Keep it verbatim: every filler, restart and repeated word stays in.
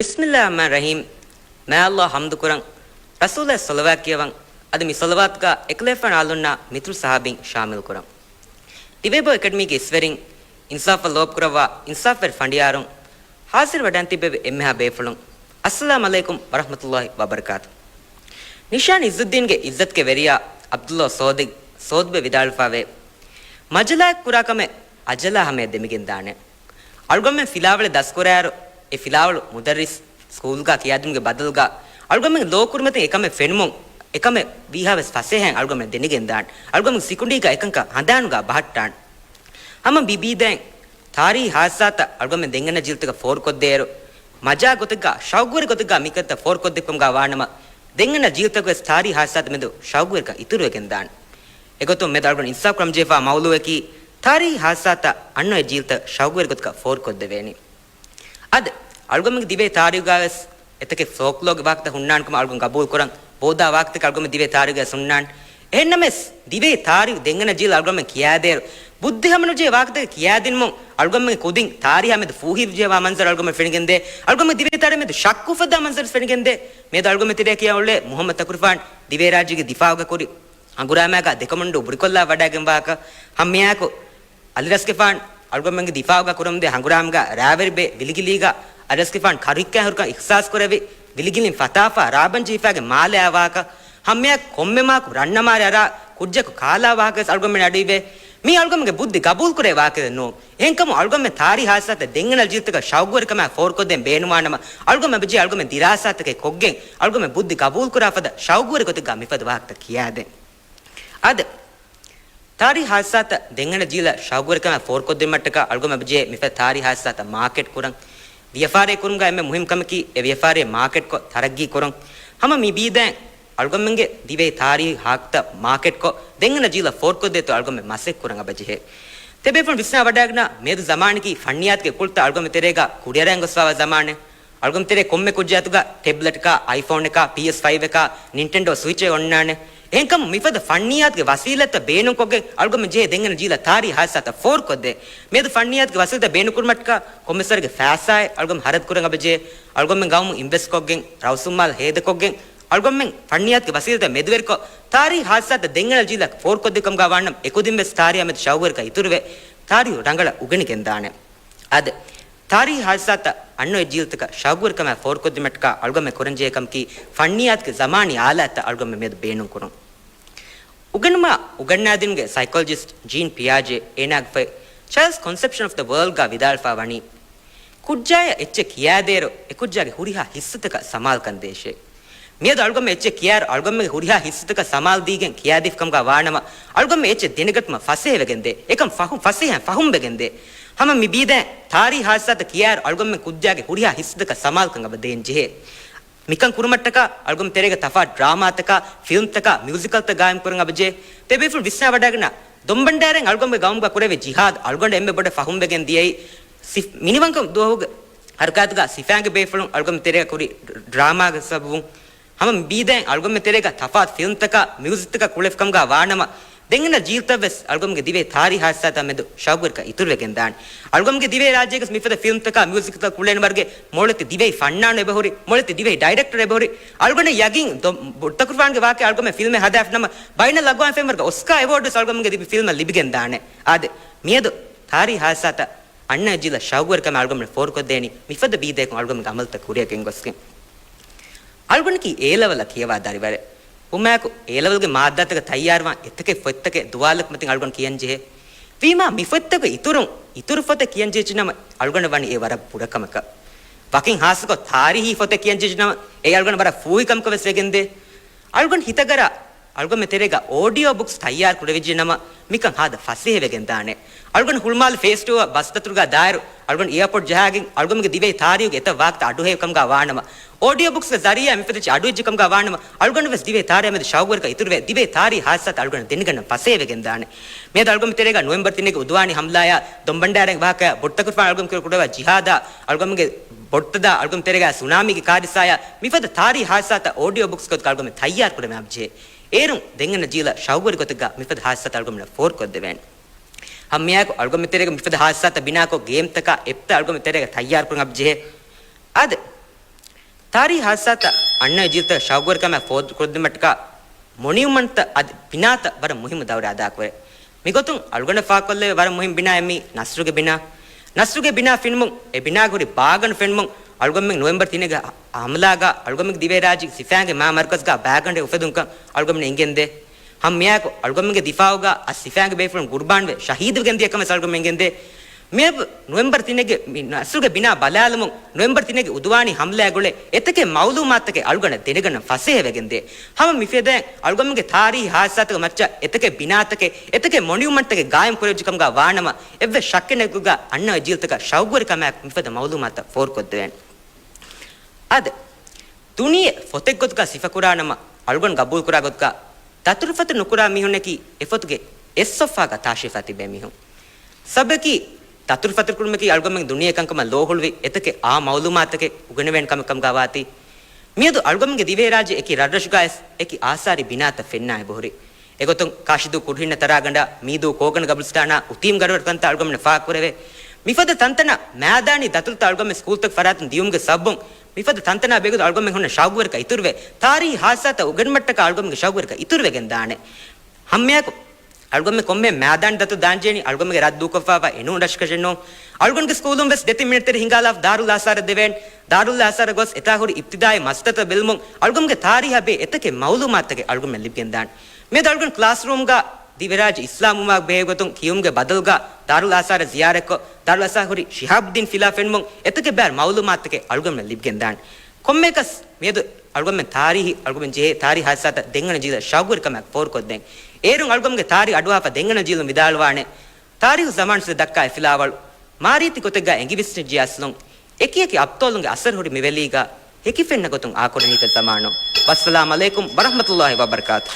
ބިސްމިއްލާހި ރަޙްމާނި ރަޙީމް. މާ ﷲ ޙަމްދު ކުރަން، ރަސޫލާ ޞަލަވާތް ކިޔަވަން، އަދި މި ޞަލަވާތުގަ އެކަލޭފާނު އާލުންނާ މިތުރު ޞަޙާބީން ޝާމިލު ކުރަން. ދިވެހިބަހު އެކަޑަމީގެ އިސްވެރިން، އިންސާފަށް ލޯބިކުރައްވާ އިންސާފުވެރި ފަނޑިޔާރުން، ޙާޟިރު ވަޑައިގަތް ތިއްބެވި އެންމެހާ ބޭފުޅުން، އައްސަލާމް ޢަލައިކުމް ވަރަޙްމަތުﷲ ވަބަރަކާތު. ނިޝާން ޢިއްޒައްދީންގެ ޢިއްޒަތްގެ ވެރިޔާ ޢަބްދުﷲ ޞޯދިޤް ޞޯދިޤްބެ ވިދާޅުވެފަވޭ، މަޖަލާއެއް ކުރާ ކަމެއް އަޖަލާ ހަމަޔަށް ދެމިގެންދާނެ. އަޅުގަނޑުމެން ފިލާވަޅެއް ދަސްކުރާއިރު، އެ ފިލާވަޅު މުދައްރިސް ސްކޫލްގަ ކިޔާދިނުމުގެ ބަދަލުގަ، އަޅުގަނޑުމެން ލޯ ކުރިމަތިން އެކަމެއް ފެނުމުން، އެކަމެއް ވީހާވެސް ފަސޭހައިން އަޅުގަނޑުމެން ދެނެގެންދާން. އަޅުގަނޑުމެން ސިކުނޑީގަ އެކަންކަން ހަނދާނުގަ ބަހައްޓާން. ހަމަ މި ބީދައިން ތާރީޚީ ހާދިސާތައް އަޅުގަނޑުމެން ދެންގަންނަ ޖީލްތަކަށް ފޯރުކޮށްދޭއިރު، މަޖާ ގޮތެއްގަ، ޝައުގުވެރި ގޮތެއްގަ މިކަންތައް ފޯރުކޮށްދެއްކުމުގަ ވާނަމަ، ދެންގަންނަ ޖީލްތަކުވެސް ތާރީޚީ ހާދިސާތައް މެދު ޝައުގުވެރިކަން އިތުރުވެގެންދާނެ. އެގޮތުން މިއަދު އަޅުގަނޑު އިންސާފް ކުރަމުންޖެހިފާ މައުޟޫޢަކީ، ތާރީޚީ ހާދިސާތައް އަންނަ އޮތް ޖީލްތައް ޝައުގުވެރި ގޮތަކަށް ފޯރުކޮށްދެވޭނީ. އަދި، އަޅުގަނޑުމެންގެ ދިވެހި ތާރީޚުގަވެސް އެތަކެއް ފޯކްލޯގެ ވާހަކަތައް ހުންނާނެ ކަމަށް އަޅުގަނޑު ގަބޫލު ކުރަން، ބޯދާ ވާހަކަތަކެއް އަޅުގަނޑުމެން ދިވެހި ތާރީޚުގަވެސް ހުންނާނެ. އެހެންނަމަވެސް، ދިވެހި ތާރީޚު ދެންގަންނަ ޖީލަށް އަޅުގަނޑުމެން ކިޔާދޭއިރު، ބުއްދި ހަމަނުޖެހޭ ވާހަކަތަކެއް ކިޔާދިނުމުން، އަޅުގަނޑުމެންގެ ކުދިން ތާރީޚާ މެދު ފޫހިވެޖެހޭ މަންޒަރު އަޅުގަނޑުމެން ފެނިގެންދޭ. އަޅުގަނޑުމެން ދިވެހި ތާރީޚާ މެދު ޝައްކު އުފައްދާ މަންޒަރު ފެނިގެންދޭ. މިއަދު އަޅުގަނޑުމެން ތެރެއަށް ކިޔަން އުޅޭ މުޙައްމަދު ތަކުރުފާން ދިވެހި ރާއްޖޭގެ ދިފާޢުގަ ކުރި ހަނގުރާމައިގަ ދެކަމަންޑޫ ބުރިކޮށްލާ ވަޑައިގެން ވާހަކަ. ހަމައެއާއެކު އަލިރަސްގެފާނު އަޅުގަނޑުމެންގެ ދިފާޢުގަ ކުރަމުންދިޔަ ހަނގުރާމަގަ ރާވެރިބޭ ވިލިގިލީގަ އަލިރަސްގެފާނު ކަރުހިއްކާ ހުރިކަން އިޙްސާސް ކުރެވި، ވިލިގިލިން ފަތާފަ ރާބަން ޖެހިފައިގެން މާލެއާ ވާހަކަ. ހަމައެއާއެކު ކޮންމެ މާކު ރަންނަމާރެ އަރާ ކުއްޖަކު ކާލާ ވާހަކަވެސް އަޅުގަނޑުމެން އަޑުއިވޭ. މީ އަޅުގަނޑުމެންގެ ބުއްދި ގަބޫލުކުރޭ ވާހަކަތައް ނޫން. އެހެންކަމުން އަޅުގަނޑުމެން ތާރީޚީ ހާދިސާތައް ދެންގަންނަ ޖީލްތަކަށް ޝައުގުވެރިކަމާއި ފޯރުކޮށްދޭން ބޭނުންވާނަމަ، އަޅުގަނޑުމެން އެބަޖެހޭ އަޅުގަނޑުމެން ދިރާސާތަކެއް ކޮށްގެން، އަޅުގަނޑުމެން ބުއްދި ގަބޫލުކުރާ ފަދަ ޝައުގުވެރި ގޮތެއްގަ މިފަދަ ވާހަކަތައް ކިޔާދޭން. އަދި، ތާރީޚީ ހާދިސާތައް ދެންގަންނަ ޖީލަށް ޝައުގުވެރިކަމާއި ފޯރުކޮށްދިނުމަށްޓަކާ އަޅުގަނޑުމެން އެބަޖެހޭ މިފަދަ ތާރީޚީ ހާދިސާތައް މާކެޓް ކުރަން، ވިޔަފާރި ކުރުމުގަ އެންމެ މުހިންމު ކަމަކީ، އެ ވިޔަފާރި މާކެޓްކޮށް ތަރައްގީ ކުރުން. ހަމަ މި ބީދައިން އަޅުގަނޑުމެންގެ ދިވެހި ތާރީޚީ ހާދިސާތައް މާކެޓްކޮށް، ދެންގަންނަ ޖީލަށް ފޯރުކޮށްދޭތޯ އަޅުގަނޑުމެން މަސައްކަތް ކުރަން އެބަޖެހޭ. ތިބޭފުޅުން ވިސްނާ ވަޑައިގަންނަވާ، މިއަދު ޒަމާނަކީ ފަންނިއްޔާތުގެ ކުޅަތައް އަޅުގަނޑުމެން ތެރޭގަ ކުރިއަރައިގެން ގޮސްފައިވާ ޒަމާނެއް. އަޅުގަނޑުމެން ތެރޭ ކޮންމެ ކުއްޖާ އަތުގަ ޓެބްލެޓަކާ، އައިފޯނަކާ، ޕީއެސް ފައިވަކާ، ނިންޓެންޑޯ ސުއިޗެއް އޮންނާނެ. އެހެންކަމުން މިފަދަ ފަންނިއްޔާތުގެ ވަސީލަތްތައް ބޭނުންކޮށްގެން އަޅުގަނޑުމެން ޖެހޭ ދެންގަންނަ ޖީލަށް ތާރީޚީ ހާދިސާތައް ފޯރުކޮށްދޭން. މިއަދު ފަންނިއްޔާތުގެ ވަސީލަތްތައް ބޭނުންކުރުމަށްޓަކާ ކޮންމެސް ވަރެއްގެ ފައިސާއެއް އަޅުގަނޑު ހަރަދު ކުރަން އެބަޖެހޭ. އަޅުގަނޑުމެން ގައުމު އިންވެސްޓްކޮށްގެން، ރައުސުންމާލު ހޭދަކޮށްގެން، އަޅުގަނޑުމެން ފަންނިއްޔާތުގެ ވަސީލަތްތައް މެދުވެރިކޮށް، ތާރީޚީ ހާދިސާތައް ދެންގަންނަ ޖީލަށް ފޯރުކޮށްދެއްކަމުގަ ވާނަމަ، އެކުދިންވެސް ތާރީޚާ މެދު ޝައުގުވެރިކަން އިތުރުވެ، ތާރީޚު ރަނގަޅަށް އުގެނިގެންދާނެ. އަދި، ތާރީޚީ ހާދިސާތައް އަންނަ އޮތް ޖީލްތަކަށް ޝައުގުވެރިކަމާއި ފޯރުކޮށްދިނުމަށްޓަކާ އަޅުގަނޑުމެން ކުރަންޖެހޭ ކަމަކީ، ފަންނިއްޔާތުގެ ޒަމާނީ އާލާތްތައް އަޅުގަނޑުމެން މިއަދު ބޭނުންކުރުން. އުގެނުމާ އުގަންނާދިނުމުގެ ސައިކޮލޮޖިސްޓް ޖީން ޕިއާޖޭ އޭނާގެ ފޮތް ޗާލްސް ކޮންސެޕްޝަން އޮފް ދަ ވޯލްޑްގަ ވިދާޅުވެފަ ވަނީ، ކުއްޖާޔަށް އެއްޗެއް ކިޔާދޭއިރު، އެ ކުއްޖާގެ ހުރިހާ ހިއްސުތަކަށް ސަމާލުކަން ދޭށޭ. މިއަދު އަޅުގަނޑުމެން އެއްޗެއް ކިޔާއިރު، އަޅުގަނޑުމެންގެ ހުރިހާ ހިއްސުތަކަށް ސަމާލު ދީގެން ކިޔާދީފި ކަމުގަ ވާނަމަ، އަޅުގަނޑުމެން އެއްޗެއް ދެނެގަތުމަށް ފަސޭހަވެގެންދޭ. އެކަން ފަހު، ފަސޭހަ ފަހުންވެގެންދޭ. ހަމަ މި ބީދައިން ތާރީޚީ ހާދިސާތައް ކިޔާއިރު، އަޅުގަނޑުމެން ކުއްޖާގެ ހުރިހާ ހިއްސުތަކަށް ސަމާލުކަން އެބަ ދޭން ޖެހޭ. މިކަން ކުރުމަށްޓަކާ، އަޅުގަނޑު ތެރޭގަ ތަފާތު ޑްރާމާތަކާ، ފިލްމްތަކާ، މިއުޒިކަލްތައް ގާއިމް ކުރަން އެބަޖެހޭ. ތިބޭފުޅުން ވިސްނާ ވަޑައިގަންނަވާ، ދޮންބަންޑާރައިން އަޅުގަނޑުގެ ގައުމުގަ ކުރެވޭ ޖިހާދު އަޅުގަނޑަށް އެންމެ ބޮޑަށް ފަހުންވެގެން ދިޔައީ، ސިފް-، މިނިވަންކަން ދުވަހުގެ ހަރަކާތުގަ ސިފާގެ ބޭފުޅުން އަޅުގަނޑު ތެރޭގަ ކުރި ޑްރާމާގެ ސަބަބުން. ހަމަ މި ބީދައިން އަޅުގަނޑުމެން ތެރޭގަ ތަފާތު ފިލްމްތަކާ، މިއުޒިކްތަކާ ކުޅެފި ކަމުގަ ވާނަމަ، ދެންގަންނަ ޖީލްތައްވެސް އަޅުގަނޑުގެ ދިވެހި ތާރީޚީ ހާދިސާތައް މެދު ޝައުގުވެރިކަން އިތުރުވެގެންދާނެ. އަޅުގަނޑުގެ ދިވެހި ރާއްޖޭގަސް މިފަދަ ފިލްމްތަކާ މިއުޒިކްތައް ކުޅޭނެ ވަރުގެ މޮޅެތި ދިވެހި ފަންނާނު އެބަހުރި، މޮޅެތި ދިވެހި ޑައިރެކްޓަރު އެބަހުރި. އަޅުގަނޑަށް ޔަގީން ދޮ-، ބޮޑުތަކުރުފާނުގެ ވާހަކަ އަޅުގަނޑުމެން ފިލްމެއް ހަދާފިނަމަ، ބައިނަލްއަގްވާމީ ފެންވަރުގެ އޮސްކާ އެވޯޑްވެސް އަޅުގަނޑުގެ ދިވެހި ފިލްމަށް ލިބިގެންދާނެ. އާދެ، މިއަދު ތާރީޚީ ހާދިސާތައް އަންނަ ޖީލަށް ޝައުގުވެރިކަމާއި އަޅުގަނޑުމެން ފޯރުކޮށްދޭނީ މިފަދަ ބީދައަކުން އަޅުގަނޑުމެންގެ އަމަލުތައް ކުރިއަށް ގެންގޮސްގެން. އަޅުގަނޑަކީ އޭލެވެލް ކިޔަވާ ދަރިވަރެއް. ވުމާއެކު، އޭލެވެލްގެ މާއްދާތަކަށް ތައްޔާރުވާން އެތަކެއް ފޮތްތަކެއް ދުވާލަކު މަތިން އަޅުގަނޑު ކިޔަންޖެހޭ. ވީމާ، މި ފޮތްތަކުގެ އިތުރުން، އިތުރު ފޮތެއް ކިޔަންޖެހިއްޖެނަމަ، އަޅުގަނޑަށް ވަނީ އެ ވަރަށް ބުރަކަމަކަށް. ވަކިން ހާއްސަކޮށް ތާރީޚީ ފޮތެއް ކިޔަންޖެހިއްޖެނަމަ، އެ އަޅުގަނޑަށް ވަރަށް ފޫހިކަމަކަށް ވެސް ވެގެންދޭ. އަޅުގަނޑު ހިތަށް އަރާ، އަޅުގަނޑު ތެރޭގަ އޯޑިއޯ ބުކްސް ތައްޔާރު ކުރެވިއްޖެނަމަ، މިކަން ހާދަ ފަސޭހަވެގެންދާނެ. އަޅުގަނޑު ހުޅުމާލު ފޭސް ޓޫއަށް ބަސް ދަތުރުގަ ދާއިރު، އަޅުގަނޑު އެއާޕޯޓް ޖަހާގެން އަޅުގަނޑުގެ ދިވެހި ތާރީޚުގެ އެތައް ވާހަކަތައް އަޑުއެހި ކަމުގަ ވާނަމަ، އޯޑިއޯ ބުކްސްގެ ޒަރީއާ މިފަދަ އެއްޗެއް އަޑުއެއްޖެ ކަމުގަ ވާނަމަ، އަޅުގަނޑު ވެސް ދިވެހި ތާރީޚާ މެދު ޝައުގުވެރިކަން އިތުރުވެ، ދިވެހި ތާރީޚީ ހާދިސާތައް އަޅުގަނޑަށް ދެނެގަންނަން ފަސޭހަވެގެންދާނެ. މިއަދު އަޅުގަނޑު ތެރޭގަ ނޮވެމްބަރު ތިނެއްގެ އުދުވާނީ ހަމްލާއާ، ދޮންބަންޑާރައިން ވާހަކަ، ބޮޑުތަކުރުފާނު އަޅުގަނޑު ކުރެވާ ޖިހާދާ، އަޅުގަނޑުގެ ބޮޑުތަދާ، އަޅުގަނޑު ތެރޭގަ ސުނާމީގެ ކާރިސާޔާ، މިފަދަ ތާރީޚީ ހާދިސާތައް އޯޑިއޯ ބުކްސް ގޮތަކަށް އަޅުގަނޑު ތައްޔާރު ކުރެވޭ އަބްޖޭ. އޭރުން ދެންގަންނަ ޖީލަށް ޝައުގުވެރި ގޮތެއްގަ މިފަދަ ހާދިސާތައް އަޅުގަނޑު ފޯރުކޮށްދެވޭނެ. ހަމައެއާއެކު އަޅުގަނޑު ތެރޭގަ މިފަދަ ހާދިސާތައް ބިނާކޮށް، ގޭމްތަކާ އެޕްތައް އަޅުގަނޑު ތެރޭގަ ތައްޔާރު ކުރަން އަބްޖޭ. އާދެ، ތާރީޚީ ހާދިސާތައް އަންނަ ޖީލްތަކަށް ޝައުގުވެރިކަމާއެކު ފޯރުކޮށްދިނުމަށްޓަކާ މޮނިއުމަންޓްތައް އަދި ބިނާތައް ވަރަށް މުހިއްމު ދައުރެއް އަދާކުރޭ. މިގޮތުން އަޅުގަނޑަށް ފާހަގަކޮށްލެވޭ ވަރަށް މުހިއްމު ބިނާއެއް މީ ނަޞްރުގެ ބިނާ. ނަޞްރުގެ ބިނާ ފެނުމުން، އެ ބިނާގަ ހުރި ބާގަނޑު ފެނުމުން އަޅުގަނޑުމެން ނޮވެމްބަރު ތިނެއްގެ ހަ-، ހަމަލާގަ އަޅުގަނޑުމެންގެ ދިވެހިރާއްޖޭގެ ސިފައިންގެ މާ މަރުކަޒުގަ ބާގަނޑެއް އުފެދުންކަން އަޅުގަނޑުމެން އެނގެންދޭ. ހަމައެއާއެކު އަޅުގަނޑުމެންގެ ދިފާއުގަ އަ ސިފައިންގެ ބޭފުޅުން ގުރުބާންވެ ޝަހީދުވެގެން ދިޔަ ކަމެއް އަޅުގަނޑުމެން އެނގެންދޭ. މިއަދު ނޮވެމްބަރު ތިނެއްގެ މި ނަޞްރުގެ ބިނާ ބަލާލުމުން ނޮވެމްބަރު ތިނެއްގެ އުދުވާނީ ހަމްލާ ގުޅޭ އެތަކެއް މައުލޫމާތުތަކެއް އަޅުގަނޑަށް ދެނެގަންނަން ފަސޭހަވެގެންދޭ. ހަމަ މިފަދައިން އަޅުގަނޑުމެންގެ ތާރީޚީ ހާދިސާތަކުގެ މައްޗަށް އެތަކެއް ބިނާތަކެއް، އެތަކެއް މޮނިއުމަންޓްތަކެއް ގާއިމް ކުރެވިއްޖެ ކަމުގަ ވާނަމަ، އެއްވެސް ޝައްކެއް ނެތް ގޮތުގަ އަންނަ ޖީލްތަކަށް ޝައުގުވެރިކަމާއެކު މިފަދަ މައުލޫމާތުތައް ފޯރުކޮށްދެވޭނެ. އާދެ، ދުނިޔެ ފޮތެއްގޮތުގަ ސިފަކުރާނަމަ، އަޅުގަނޑު ގަބޫލުކުރާ ގޮތުގަ ދަތުރުފަތުރު ނުކުރާ މީހުންނަކީ އެ ފޮތުގެ އެއް ޞަފްޙާގަ ތާށިފާ ތިބޭ މީހުން. ސަބަބަކީ، ދަތުރުފަތުރުކުރުމަކީ އަޅުގަނޑުމެން ދުނިޔެ ކަންކަމަށް ލޯހުޅުވި އެތަކެއް އާ މައުލޫމާތުތަކެއް އުނގެނެވޭނެ ކަމެއް ކަމުގަ ވާތީ. މިއަދު އަޅުގަނޑުމެންގެ ދިވެހިރާއްޖެ އެކި ރަށްރަށުގައިވެސް އެކި އާސާރީ ބިނާތައް ފެންނަ އެބަހުރި. އެގޮތުން ކާށިދޫ ކުރުހިންނަ ތަރާގަނޑާ މީދޫ ކޯގަނޑު ގަބުލުސްތާނާ އުތީމް ގަރުވަރު ތަންތާ އަޅުގަނޑުމެން ފާހަގަކުރެވޭ. މިފަދަ ތަންތަނަށް މައިދާނީ ދަތުރުތައް އަޅުގަނޑުމެން ސްކޫލްތަކުގެ ފަރާތުން ދިޔުމުގެ ސަބަބުން މިފަދަ ތަންތަނާ ބެހޭގޮތުން އަޅުގަނޑުމެން ހުންނަ ޝައުގުވެރިކަން އިތުރުވެ، ތާރީޚީ ހާދިސާތައް އުގެނުމަށްޓަކާ އަޅުގަނޑުމެންގެ ޝައުގުވެރިކަން އިތުރުވެގެން ދާނެ. ހަމައެއާއެކު އަޅުގަނޑުމެން ކޮންމެ މައިދާނީ ދަތުރު ދާންޖެހެނީ އަޅުގަނޑުމެންގެ ރަށް ދޫކޮށްފައިވާ އެނޫން ރަށަކަށެއް ނޫން. އަޅުގަނޑުގެ ސްކޫލުން ވެސް ދެތިން މިނެޓް ތެރެ ހިނގާލާފަ ދާރުލް އާސާރަށް ދެވޭނެ. ދާރުލް އާސާރަށް ގޮސް އެތާ ހުރި އިބްތިދާއީ މަސްދަތައް ބެލުމުން އަޅުގަނޑުމެންގެ ތާރީޚާ ބެހޭ އެތަކެއް މައުލޫމާތުތަކެއް އަޅުގަނޑުމެން ލިބިގެން ދާނެ. މިއަދު އަޅުގަނޑު ކްލާސްރޫމްގަ ދިވެހިރާއްޖެ އިސްލާމްވުމާ ބެހޭގޮތުން ކިޔުމުގެ ބަދަލުގަ ދާރުލް އާސާރަށް ޒިޔާރަތްކޮށް، ދާރުލް އާސާރަށް ހުރި ޝިހާބުއްދީން ފިލާ ފެނުމުން އެތަކެއް ބައި މައުލޫމާތުތަކެއް އަޅުގަނޑުމެން ލިބިގެން ދާނެ. ކޮންމެއަކަސް މިއަދު އަޅުގަނޑުމެން ތާރީޚީ، އަޅުގަނޑުމެން ޖެހޭ ތާރީޚީ ހާދިސާތައް ދެންގަންނަ ޖީލަށް ޝައުގުވެރިކަމާއެކު ފޯރުކޮށްދޭން. އޭރުން އަޅުގަނޑުމެންގެ ތާރީޚު އަޑުއަހާފަ ދެންގަންނަ ޖީލުން ވިދާޅުވާނެ، ތާރީޚު ޒަމާންސުރެ ދައްކާ އެ ފިލާވަޅު މާރީތި ގޮތެއްގަ އެނގިވިސްނިއްޖެ އަސްލުން އެކިއެކި އަބްޠާލުންގެ އަސަރު ހުރި މި ވެލީގަ ހެކިފެންނަ ގޮތުން އާކުރަނީތަ ޒަމާނު. ވައްސަލާމް އަލައިކުމް ވަރަޙްމަތުﷲ ވަބަރަކާތު.